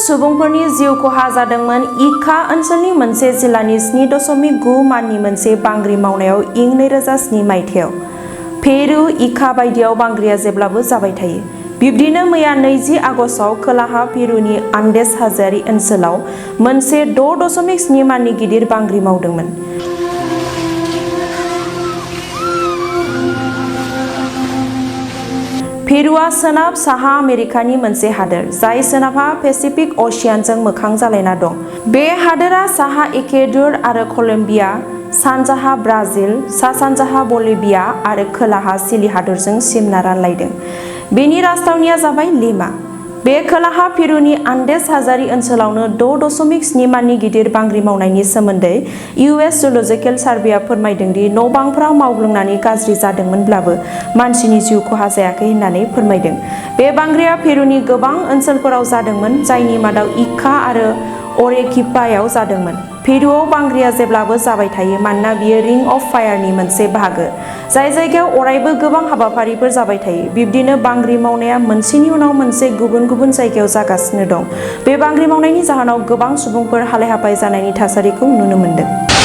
सुबुंफोरनि जिउ खहा जादोंमोन। इका ओनसोलनि मोनसे जिल्लानि 7.9 माननि मोनसे बांग्रि मावनायाव इं 2007 मायथाइयाव। पेरु इका बायदियाव बांग्रिया जेब्लाबो जाबाय थायो। बिब्दिनो मैया 20 आगस्तआव खोलाहा पेरुनि आन्डेस हाजोआरि ओनसोलाव मोनसे 6.7 माननि गिदिर बांग्रि मावदोंमोन। पेरुआ सोनाब साहा आमेरिकानि मोनसे हादोर, जाय सोनाबहा पेसिफिक अशियानजों मोखां जालायना दं। बे हादोरा साहा इकुवेडर आरो कलम्बिया, सानजाहा ब्राजिल, सा-सानजाहा बलिभिया आरो खोलाहा चिली हादरजों सिमना रानलायदों। बेनि राजथावनिया जाबाय लिमा। बे खोलाहा पेरुनि आन्डेस हाजोआरि ओनसोलावनो 6.7 माननि गिदिर बांग्रि मावनायनि सोमोन्दै इउ.एस. जिअ'लजिकेल सार्भेआ फोरमायदों दि न'बांफोरा मावग्लुंनानै गाज्रि जादोंमोनब्लाबो मानसिनि जिउ खहा जायाखै होननानै फोरमायदों। बे बांग्रिआ पेरुनि गोबां ओनसोलफोराव जादोंमोन, जायनि मादाव इका आरो अरेकिपायाव जादोंमोन। पेरुआव बांग्रिआ जेब्लाबो जाबाय थायो मानोना बेयो रिं अफ फायारनि मोनसे बाहागो, जाय जायगायाव अरायबो गोबां हाबाफारिफोर जाबाय थायो। बिब्दिनो बांग्रि मावनाया मोनसेनि उनाव मोनसे गुबुन गुबुन जायगायाव जागासिनो दं। बे बांग्रि मावनायनि जाहोनाव गोबां सुबुंफोर हालाय-हाफाय जानायनि थासारिखौ नुनो मोनदों।